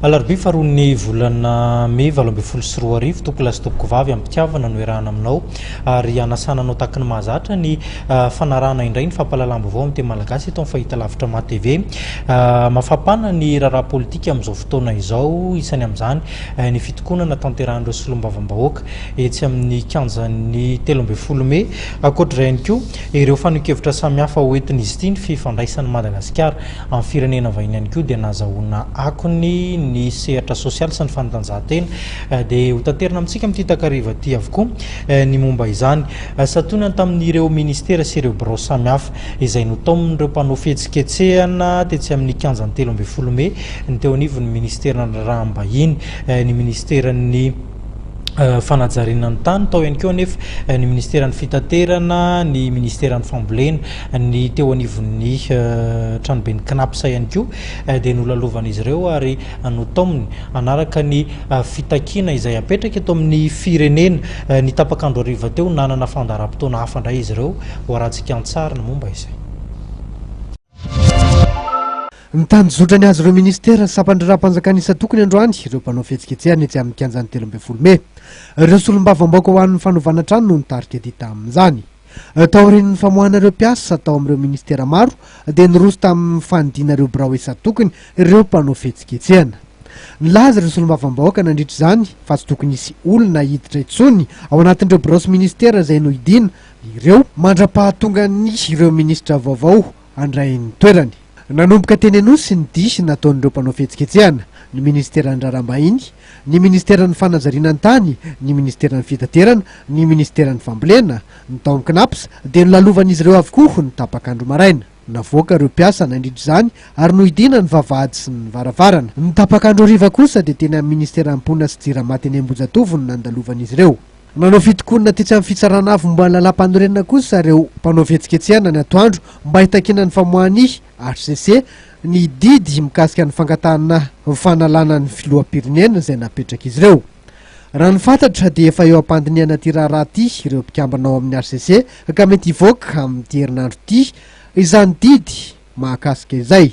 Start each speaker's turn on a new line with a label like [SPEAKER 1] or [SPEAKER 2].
[SPEAKER 1] Alarobia faharoan'ny volana mey 2018, tompokolahy sy tompokovavy, am-pitiavana no iarahana aminao ary anasana anao tahaky ny mahazatra ny fanarahana indray ny fampahalalam-baovao amin'ny teny malagasy eto amin'ny fahitalavitra Ma TV. Mafampana ny raharaha politika amin'izao fotoana izao, isany amin'izany ny fitokonana tanterahin'ireo solombavambahoaka etsy amin'ny kianjan'ny 13 mey. Ankoatra izay ihany koa ireo fanehoan-kevitra samihafa hoentin'izy ity, ny fifandraisan'i Madagasikara Amin'ny firenena vahiny ihany koa dia nahazahoana akony ny sehatra sosialy sy ny fanatanjahantena. Dia ho tanterina amintsika amin'ity takariva ity avokoa ny momba izany. Santionany tamin'ireo ministera sy ireo birao samihafa izay notaomin'ireo mpanao fihetsiketsehana tetsy amin'ny kianjan'ny 13 mey ny teo anivon'ny ministeran'ny raharaham-bahiny, ny ministeran'ny fanajariana ny tany, tao ihany koa anefa ny ministeran'ny fitaterana, ny ministeran'ny fambolena, ny teo anivon'ny tranoben'ny Cnaps ihany koa dia nolalovan'izy ireo ary notaominy hanaraka ny fitakiana izay apetraka eto amin'ny firenena. Ny tapak'andro hariva teo nanana fandaharam-potoana hafa indray izy ireo ho arahantsika an-tsary ny momba izay.
[SPEAKER 2] Nitanjozotra nihazo ireo minisitera sy sampan-draharaham-panjakana isan-tokony androany ireo mpanao fihetsiketsehana etsy amin'ny kianjan'ny 13 mey. Ireo solombavambahoaka ho an'ny fanovana hatrany no nitarika dihy tamin'izany. Taorian'ny famoahana ireo mpiasa tao amin'ireo minisitera maro dia niroso tamin'ny fanidiana ireo birao isan-tokony ireo mpanao fihetsiketsehana. Nilaza ireo solombavambahoaka nandritra izany fa tsy tokony hisy olona hiditra intsony ao anatin'ireo birao sy minisitera izay nohidiana ireo mandra-pahatongan'ny ireo minisitra vaovao handray ny toerany. Nanomboka teny Anosy ny dihy nataon'ireo mpanao fihetsiketsehana, ny minisiteran'ny Raharaham-bahiny, ny minisiteran'ny Fanajariana ny tany, ny minisiteran'ny Fitaterana, ny minisiteran'ny Fambolena, ny tao amin'ny Cnaps dia nolalovan'izy ireo avokoa ny tapak'andro maraina. Navoaka ireo mpiasa nandritra izany ary nohidiana ny vavahady sy ny varavarana. Ny tapak'andro hariva kosa dia teny amin'ny minisiteran'ny Mponina sy Jirama teny Ambohijatovo no nandalovan'izy ireo. Nanao fitokonana tetsy amin'ny Fitsarana Avo momba ny Lalàmpanorenana kosa ireo mpanao fihetsiketsehana ny atoandro mba hitakiana ny famoahan'ny hcc ny didy mikasika ny fangatahana fanalana ny filoham-pirenena izay napetrak'izy ireo. Raha ny fantatra dia efa eo am-pandinihana ity raharaha ity ireo mpikambana ao amin'ny hcc ka mety hivoaka amin'ity herinandro ity izany didy mahakasika izay.